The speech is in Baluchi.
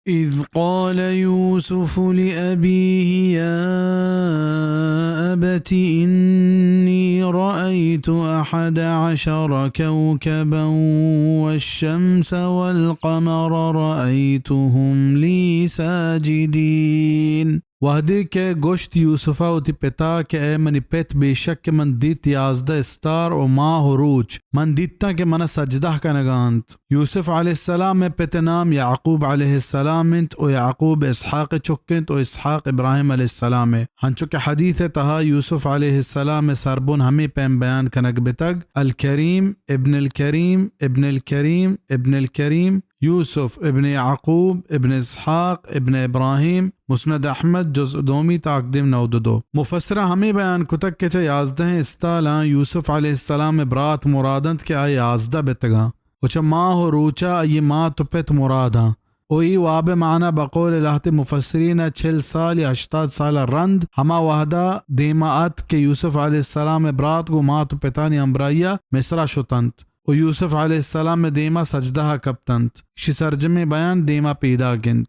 إذ قال يوسف لأبيه يا أبت إني رأيت أحد عشر كوكبا والشمس والقمر رأيتهم لي ساجدين۔ وہدے کہ گوشت یوسف ءَ وتی پت ءَ کہ اے منی پت، بے شک کہ من دیت یازدہ استار ءُ ماہ ءُ روچ، من دیتاں کہ من ءَ سجدہ کنگ ءَ اَنت۔ یوسف علیہ السلام ءِ پت ءِ نام یعقوب علیہ السلام اِنت ءُ یعقوب اسحاق ءِ چک اِنت ءُ اسحاق ابراہیم علیہ السلام ءِ۔ انچو کہ حدیث ءِ تہا یوسف علیہ السلام ءِ سربن ہمے پیم بیان کنگ بتگ، الکریم ابن الکریم ابن الکریم ابن الکریم، یوسف ابن یعقوب ابن اسحاق ابن ابراہیم، مسند احمد، جزء دومی، تاکدیم نود و دو۔ مفسراں ہمے بیان کتگ کہ چہ یازدہیں استالاں یوسف علیہ السلام ءِ برات مراد اَنت کہ آ یازدہ بتگاں ءُ چہ ماہ ءُ روچ ءَ آئی ءِ مات ءُ پت مراد آں۔ ءُ اے واب ءِ معنی بقول لہتے مفسرین ءَ چل سال یا ہشتاد سال ءَ رند ہما وہد ءَ دیم ءَ اتک کہ یوسف علیہ السلام ءِ برات گوں مات ءُ پتانی ہمبراہی ءَ مصر ءَ شت اَنت ءُ یوسف علیہ السلام ءِ دیم ءَ سجدہ ءَ کپت اَنت۔ ایشی سرجمیں بیان دیم ءَ پیداک اِنت۔